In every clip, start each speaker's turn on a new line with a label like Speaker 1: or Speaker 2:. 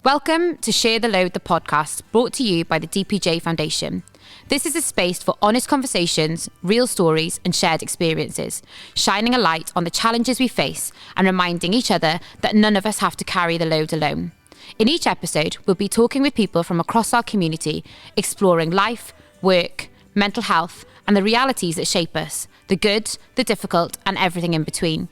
Speaker 1: Welcome to Share the Load, the podcast, brought to you by the DPJ Foundation. This is a space for honest conversations, real stories, and shared experiences, shining a light on the challenges we face and reminding each other that none of us have to carry the load alone. In each episode, we'll be talking with people from across our community, exploring life, work, mental health, and the realities that shape us the good, the difficult, and everything in between.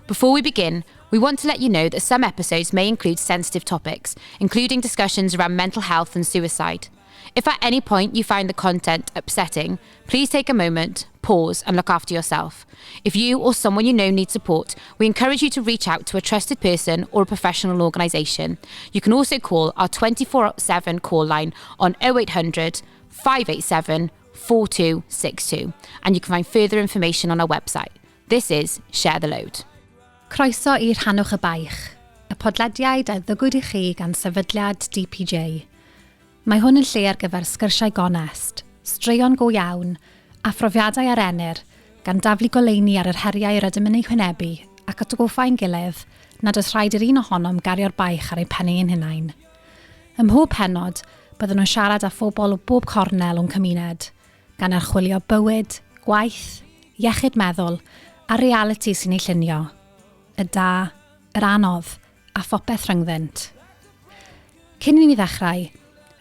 Speaker 1: Before we begin, we want to let you know that some episodes may include sensitive topics, including discussions around mental health and suicide. If at any point you find the content upsetting, please take a moment, pause, and look after yourself. If you or someone you know needs support, we encourage you to reach out to a trusted person or a professional organisation. You can also call our 24 7 call line on 0800 587 4262, and you can find further information on our website. This is Share the Load.
Speaker 2: Croeso i Rhannwch y Baich, y podlediaid a ddygwyd i chi gan sefydliad DPJ. Mae hwn yn lle ar gyfer sgyrsiau gonest, straeon go iawn, a phrofiadau a rennir, gan daflu goleuni ar yr heriau yr ydym yn eu hwynebu ac atgoffa ein gilydd nad oes rhaid i'r un ohonom gario'r baich ar ein pennau ein hunain. Ym mhob pennod, byddwn yn siarad â phobl o bob cornel o'n cymuned, gan archwilio bywyd, gwaith, iechyd meddwl a'r realiti sy'n ei llunio. Y da, yr anodd, a phopeth rhyngddynt. Cyn i ni ddechrau,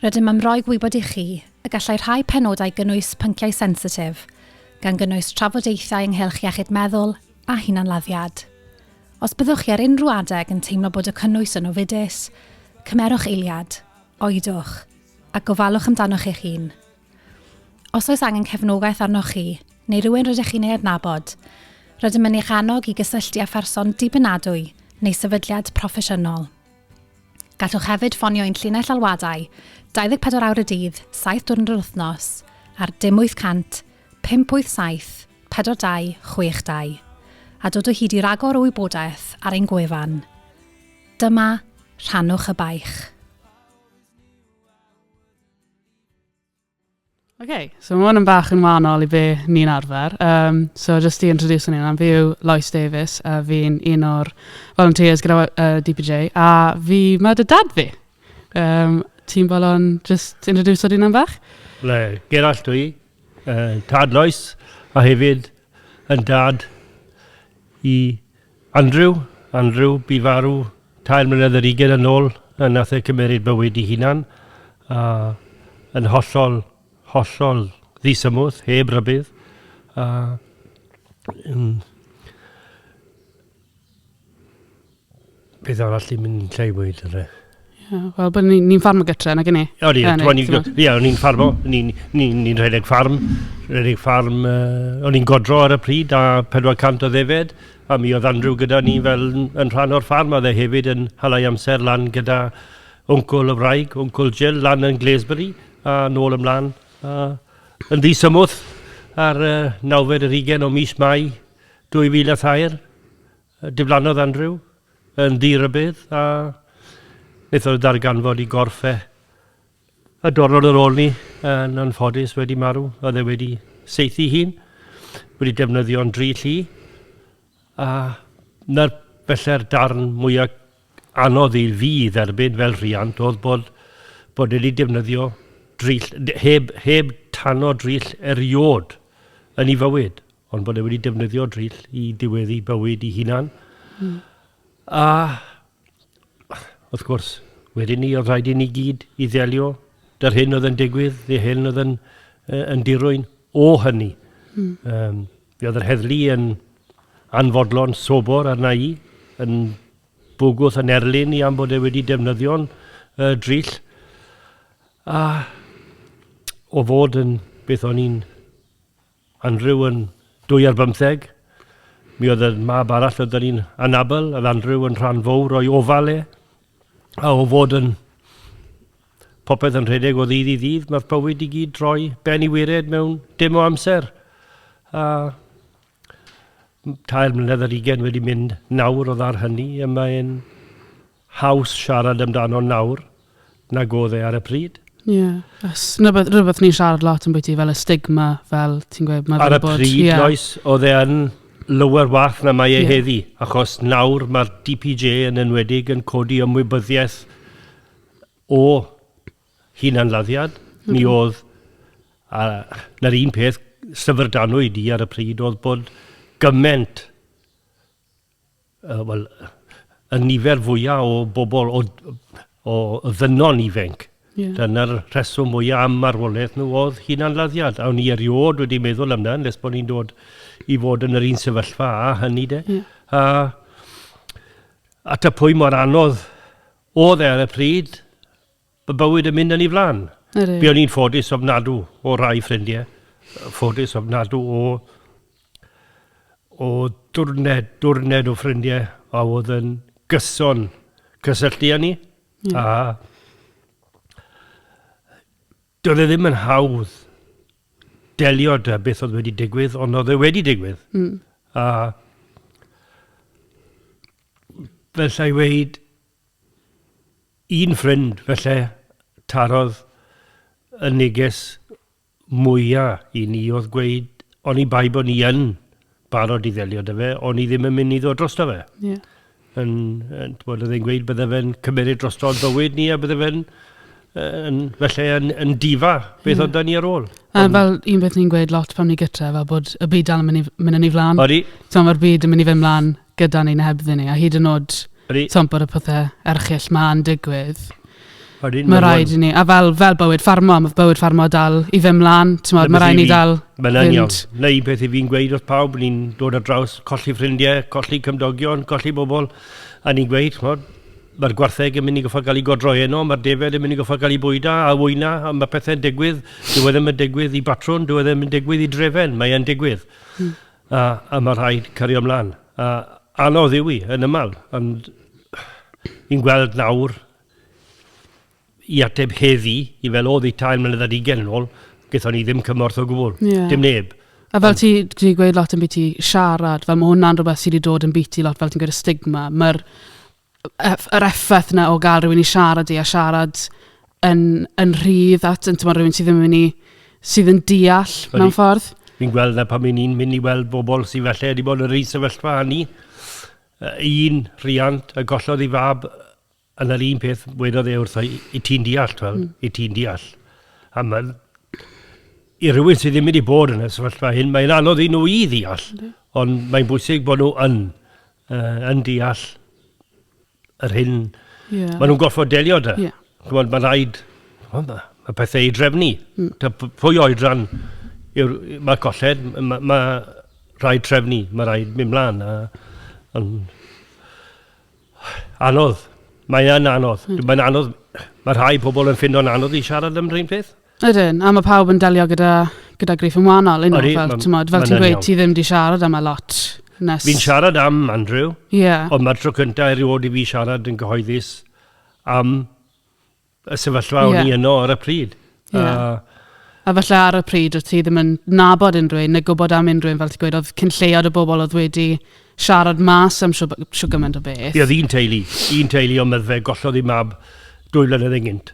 Speaker 2: rydym am roi gwybod i chi y gallai rhai penodau gynnwys pynciau sensitif, gan gynnwys trafodaethau ynghylch iechyd meddwl a hunanladdiad. Os byddwch chi ar unrhyw adeg yn teimlo bod y cynnwys yn ofidus, cymerwch eiliad, oedwch, a gofalwch amdanoch eich hun. Os oes angen cefnogaeth arnoch chi, neu rywun rydych chi'n ei adnabod, rydym yn eich annog i gysylltu â pherson dibynadwy neu sefydliad proffesiynol. Gallwch hefyd ffonio ein llinell alwadau 24 awr y dydd, 7 diwrnod yr wythnos, ar dim 800 587 4262 a dod o hyd i ragor o wybodaeth ar ein gwefan. Dyma Rhannwch y Baich.
Speaker 3: OK, so mae hwn yn bach yn wahanol i be ni'n arfer. Um, so just i introduce yn hunan, fi yw Lois Davies, a fi'n un o'r volunteers gyda uh, DPJ, a fi, mae dy dad fi. Um, ti'n bolon just introduce o'r hunan bach?
Speaker 4: Le, Gerallt dwi, uh, tad Lois, a hefyd yn dad i Andrew. Andrew bu farw tair mlynedd ar hugain yn ôl, a nath e cymeryd bywyd i hunan, a yn hollol, hollol ddisymwth, heb rybudd. A, um, beth arall i'n mynd lle i weud ar e?
Speaker 3: Yeah, Wel, bod ni'n ni ffarmo gytre, nag ni?
Speaker 4: O, ni, ie, o'n i'n ffarmo, ni'n ni, ni rhedeg ffarm, rhedeg ffarm, uh, o'n i'n godro ar y pryd a 400 o ddefed, a mi oedd Andrew gyda ni fel yn rhan o'r ffarm, a dde hefyd yn halai amser lan gyda wncwl y wraig, wncwl Jill, lan yn Glazebury, a nôl ymlaen, a yn ddisymwth ar uh, nawfed yr ugen o mis Mai 2003, Diflannodd Andrew yn ddi-rybudd a wnaethon nhw ddarganfod i gorff e y diwrnod ar ôl ni yn anffodus wedi marw. Oedd e wedi saethu hun, wedi defnyddio'n dri lli a na'r felly'r darn mwyaf anodd i fi dderbyn fel rhiant oedd bod bod wedi defnyddio dryll, heb, heb tano dryll eriod yn ei fywyd. Ond bod e wedi defnyddio dryll i diweddu bywyd ei hunan. Mm. A wrth gwrs, wedyn ni, oedd rhaid i ni gyd i ddelio dy'r hyn oedd yn digwydd, yr hyn oedd yn, yn dirwyn o hynny. Mm. Um, mi oedd yr heddlu yn anfodlon sobor arna i, yn bwgwth yn erlyn i am bod e wedi defnyddio'n uh, dryll. A o fod yn beth o'n i'n Andrew yn dwy ar bymtheg. Mi oedd y mab arall oedd ni'n anabl, oedd Andrew yn rhan fawr o'i ofal e. A o fod yn popeth yn rhedeg o ddydd i ddydd, mae'r bywyd i gyd droi ben i wired mewn dim o amser. A tair mlynedd ar ugain wedi mynd nawr oedd ar hynny, a mae'n haws siarad amdano nawr nag oedd e ar y pryd.
Speaker 3: Ie. Yeah. Rhywbeth, rhywbeth ni'n siarad lot yn bwyty, fel y stigma, fel ti'n gweud,
Speaker 4: mae Ar y bod, pryd, yeah. Lois, oedd e yn lower wath na mae e yeah. heddi, achos nawr mae'r DPJ yn enwedig yn codi ymwybyddiaeth o hunanladdiad. Mi oedd, a 'na'r un peth syfrdanwyd i ar y pryd oedd bod gymaint, uh, wel, y nifer fwyaf o bobl, o, o ddynon ifanc. Yeah. Dyna'r rheswm mwyaf am marwolaeth nhw oedd hunanladdiad. A o'n i erioed wedi meddwl am nes bod ni'n dod i fod yn yr un sefyllfa a hynny de. Yeah. A, a ta pwy mor anodd oedd e ar y pryd, Mae bywyd yn mynd yn ei flan. Ydy. Buon ni'n ffodus ofnadw o rai ffrindiau, ffodus ofnadw o, o dwrned, dwrned o ffrindiau a oedd yn gyson cysylltu â ni. Yeah. A doedd e ddim yn hawdd delio 'da beth oedd wedi digwydd, ond oedd e wedi digwydd. Mm. A fel llai weid, Un ffrind, felly, tarodd y neges mwya i ni oedd gweud oni bai bod ni yn barod i ddelio 'da fe, o'n i ddim yn mynd i ddod drosto fe. Yeah. Yn, yn, bod oedd e'n gweud bydde fe'n cymeryd drosto bywyd ni a bydde fe'n yn, felly yn, yn difa beth yeah. oedd da ni ar ôl.
Speaker 3: A fel un beth ni'n gweud lot pan ni gytre, fel bod y byd dal yn mynd i, mynd yn ei flaen. Odi. So mae'r byd yn mynd i fynd mlaen gyda ni neu hebddyn ni, a hyd yn oed T'mod bod y pethe erchyll 'ma'n digwydd.
Speaker 4: Odyn,
Speaker 3: Mae rhaid i ni, a fel, fel bywyd ffarmo, mae bywyd ffarmo dal i fynd mlaen, t'mod, mae rhaid ni dal
Speaker 4: Mae'n yn iawn. Na un peth i fi'n gweud wrth pawb, ni'n dod ar draws colli ffrindiau, colli cymdogion, colli bobl, a ni'n gweud, ch'mod, mae'r gwartheg yn mynd i goffa gael ei godro heno, mae'r defaid yn mynd i goffa gael ei bwyda a wyna, a mae pethau'n digwydd, dyw e ddim yn digwydd i batrwn, dyw e ddim yn digwydd i drefen, mae e'n digwydd. Mm. A, a mae rhaid cario ymlaen. A anodd yw i, yn yml, ond fi'n gweld nawr i ateb heddi, i fel oedd i tair mlynedd ar ugain yn ôl, gaethon ni ddim cymorth o gwbl. Yeah. Dim neb.
Speaker 3: A fel ti ti gweud lot yn biti siarad, fel mae hwnna'n rhywbeth sydd wedi dod yn biti lot, fel ti'n gweud y stigma, mae'r yr effaith yna o gael rhywun i siarad i a siarad yn, yn rhydd at, yn, ti'n rhywun sydd ddim yn mynd i, sydd yn deall mewn ffordd.
Speaker 4: Fi'n gweld na pan ni'n mynd i weld bobl sydd falle wedi bod yn yr un sefyllfa â ni. Un rhiant a gollodd ei fab yn yr un peth, wedodd e wrtho i, i ti'n deall, twel, mm. i ti'n deall. A mae'n, i rhywun sydd ddim wedi bod yn y sefyllfa hyn, mae'n anodd i nhw i ddeall, mm. ond mae'n bwysig bod nhw yn yn deall yr hyn yeah. maen nhw'n gorfod delio da. Yeah. Chymod, mae'n rhaid, mae ma pethau i drefnu. Mm. Ta, pwy oedran yw'r, mae colled, mae ma rhaid trefnu, mae rhaid mynd mlaen. A, on, anodd. Mae'n anodd. Mm. Mae'n anodd. Mae rhai pobl yn ffindo'n anodd i siarad am rhywun peth.
Speaker 3: Ydyn, a mae pawb yn delio gyda, gyda griff yn wahanol, you know, fel, t'mod, fel ti'n gweud, ti ddim di siarad am y lot nes...
Speaker 4: Fi'n siarad am Andrew, yeah. ond mae'r tro cyntaf erioed i fi siarad yn gyhoeddus am y sefyllfa yeah. o'n i yno ar y pryd.
Speaker 3: Yeah. A falle ar y pryd oedd ti ddim yn nabod unrhyw un, neu gwybod am unrhyw un, fel ti'n gweud, oedd cyn lleiad o bobl oedd wedi siarad mas am siw gymaint o beth.
Speaker 4: Ie, oedd un teulu, un teulu o Myddfe gollodd ei mab dwy flynedd ynghynt.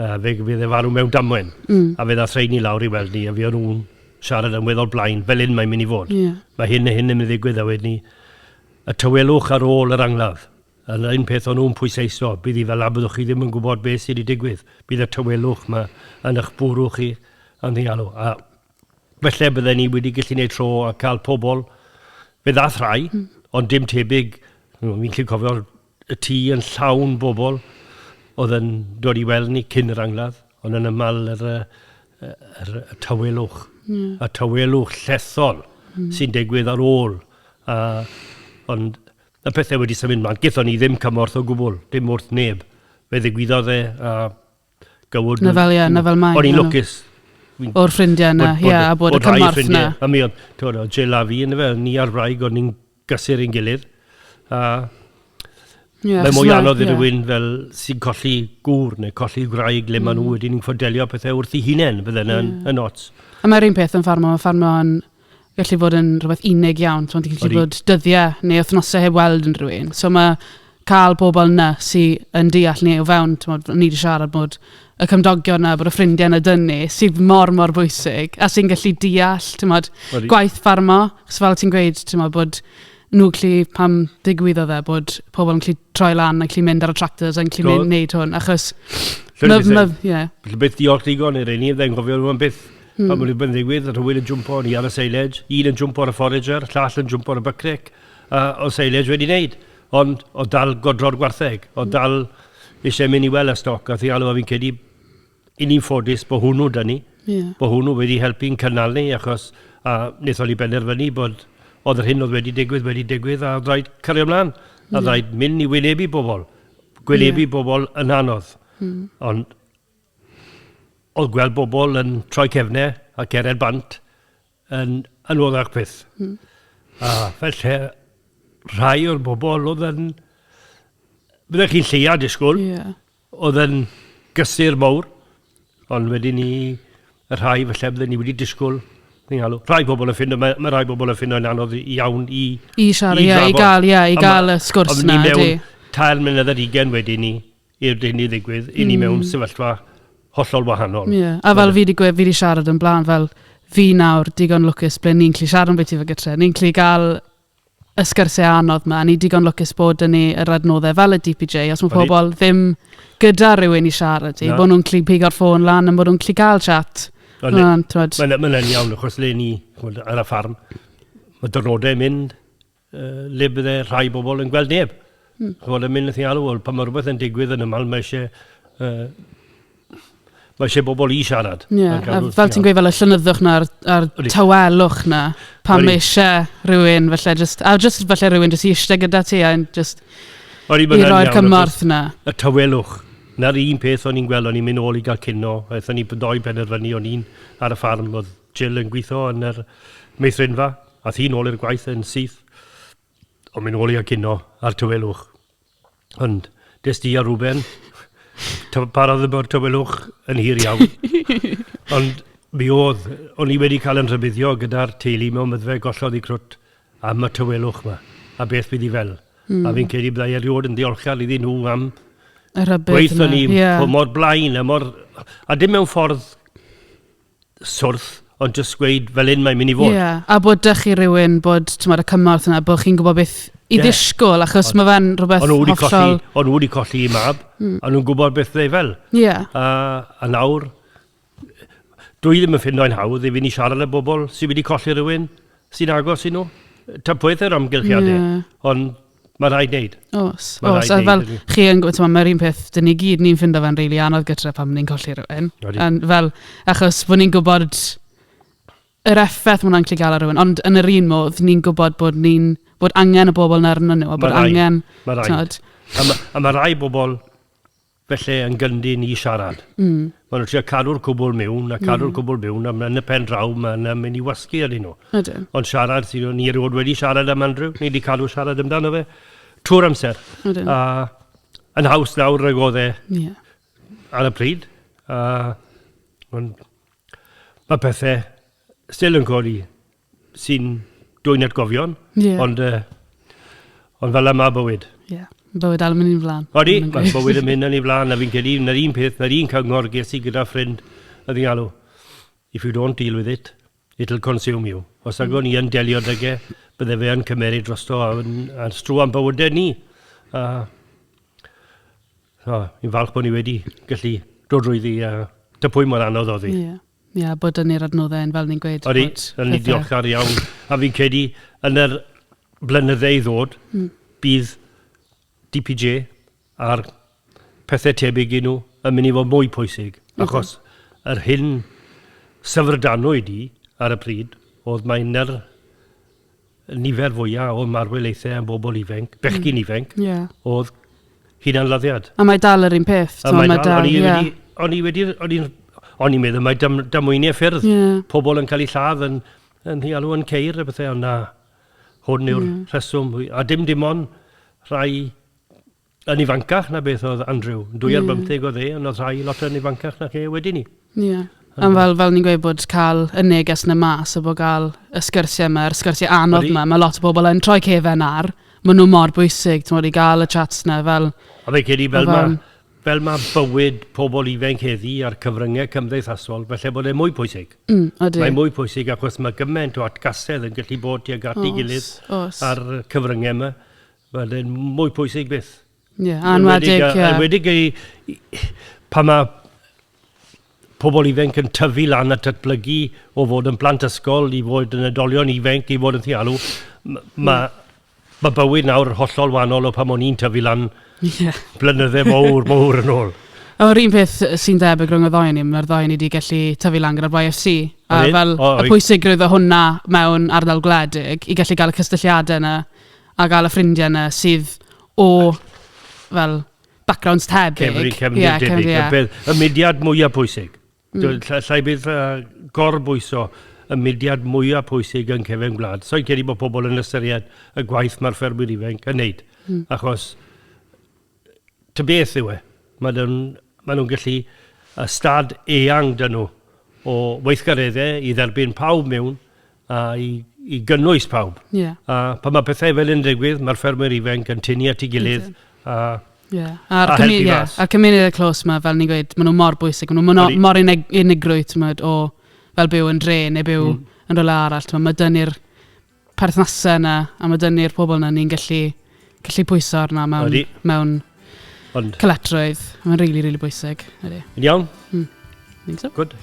Speaker 4: Uh, fe fydd e farw mewn damwen. Mm. A fe ddath rheini lawr i weld ni, a fi o'n nhw'n siarad yn weddol blaen, fel hyn mae'n mynd i fod. Yeah. Mae hyn a hyn yn mynd i ddigwydd, a wedyn ni, y tawelwch ar ôl yr angladd. Yr un peth o'n nhw'n pwysleisio, bydd i fel a byddwch chi ddim yn gwybod beth sydd wedi digwydd. Bydd y tawelwch yma yn eich bwrw chi yn ddialw. A felly bydden ni wedi gallu gwneud tro a cael pobl, fe ddath rhai, mm. ond dim tebyg, fi'n gallu cofio y tŷ yn llawn bobl oedd yn dod i weld ni cyn yr angladd, ond yn yml yr, yr, yr, y tawelwch, mm. y tawelwch llethol mm. sy'n digwydd ar ôl. A, ond y pethau wedi symud mlaen. Gaethon ni ddim cymorth o gwbl, dim wrth neb. Fe ddigwyddodd e, a
Speaker 3: gywod... Na fel, ie, na fel mae.
Speaker 4: O'n i'n lwcus.
Speaker 3: O'r ffrindiau yna, ie, a bod y cymorth yna.
Speaker 4: A mi oedd, ti'n gwybod, Jill a fi, yndyfe, ni a'r wraig, o'n ni'n gysur ein gilydd. A yeah, mae mwy anodd i yeah. rhywun fel sy'n colli gŵr neu colli gwraig le mm. maen nhw wedyn yn ffodelio pethau wrth eu hunain, bydde yna'n yeah. yn ots.
Speaker 3: A mae'r un peth yn ffarmo, mae ffarmo yn gallu fod yn rhywbeth unig iawn. Ti'n gallu bod dyddiau neu wythnosau heb weld yn rhywun. So mae cael bobl yna sydd yn deall ni o fewn, ti'n ni wedi siarad bod y cymdogion yna, bod y ffrindiau yna dyn ni, sydd mor, mor bwysig, a sy'n gallu deall, ti'n modd, gwaith ffarmo, chos fel ti'n gweud, ti'n modd, bod nhw gallu, pam digwyddodd e, bod pobl yn gallu troi lan a gallu mynd ar y tractors a gallu mynd wneud hwn, achos... Ie.
Speaker 4: Felly beth diolch digon i'r un i, dde'n gofio rhywun byth. Pan mae rhywbeth yn ddigwydd, rhywun yn jwmpo ni ar y silage, un yn jwmpo ar y forager, llall yn jwmpo ar y buckrick, a o silage wedi wneud. Ond o dal godro'r gwartheg, o dal eisiau mynd i weld y stoc, a thi alw a fi'n credu, i ni'n ffodus bod hwnnw da ni, bod hwnnw wedi helpu'n cynnal ni, achos a wnaethon ni benderfynu bod oedd yr hyn oedd wedi digwydd wedi digwydd, a oedd rhaid cario ymlaen, a oedd rhaid mynd i wynebu bobl. Gwynebu bobl yn anodd. Ond oedd gweld bobl yn troi cefnau a cered bant yn anoddach peth. A felly, rhai o'r bobl oedd yn... Byddech chi'n lleia disgwyl, oedd yn gysur mawr, ond wedyn ni, y rhai falle bydden ni wedi disgwyl, ni'n galw. Rhai bobl yn ffindo, mae, mae rhai bobl yn ffindo'n anodd iawn i...
Speaker 3: I siarad, ie, i gael, ie, i gael y sgwrs na,
Speaker 4: ydy. Mewn 3 mlynedd ar hugain wedyn ni, i'r hyn i ddigwydd, i ni mewn sefyllfa hollol wahanol.
Speaker 3: Ie, a fel fi wedi gweud, fi wedi siarad yn blaen, fel fi nawr digon lwcus ble ni'n gallu siarad am beth i fe gytre, ni'n gallu gael y sgyrsiau anodd 'ma, ni digon lwcus bod 'da ni yr adnoddau fel y DPJ, os mae pobl ddim gyda rhywun i siarad i, bod nhw'n gallu pigo'r ffôn lan a bod nhw'n gallu gael chat.
Speaker 4: Mae'n Mae'n iawn, achos le ni ar y ffarm, mae diwrnodau yn mynd, uh, le bydde rhai bobl yn gweld neb. Ch'mod, yn mynd wrth i alw, wel, pan mae rhywbeth yn digwydd yn yml, mae eisiau, mae eisiau bobl i siarad.
Speaker 3: Ie, yeah, a fel ti'n gweud, fel y llonyddwch na, a'r, ar tawelwch na, pan mae eisiau rhywun, felly, just, a just felly rhywun just i eistedd gyda ti a just i roi'r cymorth na.
Speaker 4: Y tawelwch. Na'r un peth o'n i'n gweld, o'n i'n mynd ôl i gael cino, aethon ni doi benderfynu, o'n i'n ar y ffarm, oedd Jill yn gweithio yn yr meithrinfa, ath hi'n ôl i'r gwaith yn syth, ond mynd ôl i gael cino a'r tawelwch. Ond des di a Ruben, parodd y bod tawelwch yn hir iawn. Ond mi oedd, o'n i wedi cael yn rhybuddio gyda'r teulu mewn myddfe gollodd i crwt am y tawelwch yma, a beth bydd i fel. A fi'n credu byddai erioed yn ddiolchgar iddyn nhw am
Speaker 3: y rhybudd
Speaker 4: gweithio ni yeah. mor blaen a mor... A dim mewn ffordd swrth, ond jyst gweud fel hyn mae'n mynd i fod.
Speaker 3: Ie, yeah, a bod dych chi rhywun, bod tymod, y cymorth yna, bod chi'n gwybod beth i yeah. ddisgwyl, achos mae fe'n rhywbeth
Speaker 4: hollol... O'n nhw wedi colli i mab, a nhw'n gwybod beth dde fel.
Speaker 3: Ie. Yeah.
Speaker 4: A nawr, dwi ddim yn ffindo'n hawdd i fynd i siarad â bobl sydd wedi colli rhywun sy'n agos i nhw. Ta peth yr amgylchiadau, yeah. ond Mae rhaid wneud.
Speaker 3: Os, os. A fel chi yn gwybod, mae'r un peth, dyn ni gyd, ni'n ffindo fe'n rili anodd gytre pan ni'n colli rhywun. And fel, achos bod ni'n gwybod yr effaith mae hwnna'n gallu gael ar rhywun, ond yn yr un modd, ni'n gwybod bod ni'n bod angen y bobl na arnyn nhw, a bod angen...
Speaker 4: Mae rhaid. A mae, a mae rai bobl felly yn gyndyn i siarad. Maen nhw'n trio cadw'r cwbl mewn a cadw'r cwbl mewn a yn y pen draw maen nhw'n mynd i wasgu arnyn nhw.
Speaker 3: Ydyn.
Speaker 4: Ond siarad, sydd ni erioed wedi siarad am Andrew, ni wedi cadw siarad amdano fe trwy'r amser.
Speaker 3: Ydyn.
Speaker 4: A yn haws nawr nag oedd e
Speaker 3: yeah.
Speaker 4: ar y pryd. A, ond mae pethau still yn codi sy'n dwyn atgofion,
Speaker 3: yeah.
Speaker 4: ond, ond fel yma bywyd.
Speaker 3: Ie, yeah. bywyd dal yn mynd i'n flaen.
Speaker 4: Odi, mae bywyd yn mynd yn ei flaen, a fi'n credu, na'r un peth, na'r un cyngor ges i gyda ffrind a fi'n galw, if you don't deal with it, it'll consume you. Os nag o'n i yn delio 'dag e, bydde fe yn cymeryd drosto a, a strw am bywydau ni. A, so, fi'n falch bod ni wedi gallu dod drwyddi a dy pwy mor anodd oedd hi.
Speaker 3: Ie. Yeah. Ie, yeah, bod yn i'r adnoddau yn fel ni'n gweud.
Speaker 4: Odi, yn ni diolchgar iawn. A fi'n credu yn yr blynydde i ddod, bydd DPJ a'r pethau tebyg i nhw yn mynd i fod mwy pwysig. Achos yr hyn syfrdanwyd i ar y pryd oedd mae'n yr nifer fwyaf o marwolaethau am bobl ifanc, bechgyn ifanc, oedd hunanladdiad.
Speaker 3: A mae dal yr un peth.
Speaker 4: A mae dal, o'n i wedi, o'n i wedi, o'n i'n o'n i'n meddwl mae dam, damweiniau ffyrdd, pobl yn cael eu lladd yn, yn hialw yn ceir a bethau, ond na, hwn yw'r rheswm. A dim dim ond rhai yn ifancach na beth oedd Andrew. Dwy ar bymtheg oedd e, ond oedd rhai lot yn ifancach na chi wedyn ni.
Speaker 3: Ie. Yeah. A fel, fel ni'n gweud bod cael y neges na mas a bod gael y sgyrsiau yma, yr sgyrsiau anodd yma, mae lot o bobl yn troi cefen ar, maen nhw mor bwysig, ti'n i gael y chats na fel...
Speaker 4: A fe credu fel mae fel mae bywyd pobl ifanc heddi a'r cyfryngau cymdeithasol, felly bod e'n mwy pwysig.
Speaker 3: Ydy.
Speaker 4: Mae'n mwy pwysig achos mae gymaint o atgasedd yn gallu bod tuag at ei gilydd ar cyfryngau yma. Mae'n mwy pwysig byth.
Speaker 3: Ie, yeah, anwedig, ie.
Speaker 4: Anwedig i... pa mae pobl ifanc yn tyfu lan a datblygu o fod yn blant ysgol i fod yn oedolion ifanc i fod yn thialw, mae ma bywyd nawr yn hollol wahanol o pan o'n i'n tyfu lan yeah. blynydde mowr, mowr yn ôl.
Speaker 3: O'r un peth sy'n debyg rhwng y ddau ni, mae'r ddau ni wedi gallu tyfu lan gyda'r YFC. A fel o, y pwysigrwydd o hwnna mewn ardal gwledig i gallu gael y cysylltiadau yna a gael y ffrindiau yna sydd o fel backgrounds tebyg.
Speaker 4: Cefri, cefndir yeah, debyg. Cefndir, yeah. Y, y mudiad mwyaf pwysig. Mm. Llai bydd gorbwyso y mudiad mwyaf pwysig yn cefn gwlad. So'n credu bod pobl yn ystyried y gwaith mae'r ffermwyr ifanc yn neud. Achos, ty beth yw e, maen nhw'n ma nhw gallu ystad eang dyn nhw o weithgareddau i dderbyn pawb mewn a i, i gynnwys pawb.
Speaker 3: Yeah.
Speaker 4: A pan mae pethau fel yn digwydd, mae'r ffermwyr ifanc yn tynnu at ei gilydd a,
Speaker 3: yeah. A'r a helpu yeah. mas. A'r cymunedau close ma, fel ni'n gweud, maen nhw mor bwysig. Maen nhw mor, mor unig, unigrwy, ti'n o fel byw yn dre neu byw yn rhywle arall. Mae dynnu'r perthnasau yna a mae dynnu'r pobl yna ni'n gallu, gallu pwyso arna mewn, mewn Ond... Cyletrwydd. Mae'n rili, really, rili really bwysig.
Speaker 4: Ydy. Yn iawn?
Speaker 3: Think so.
Speaker 4: Good.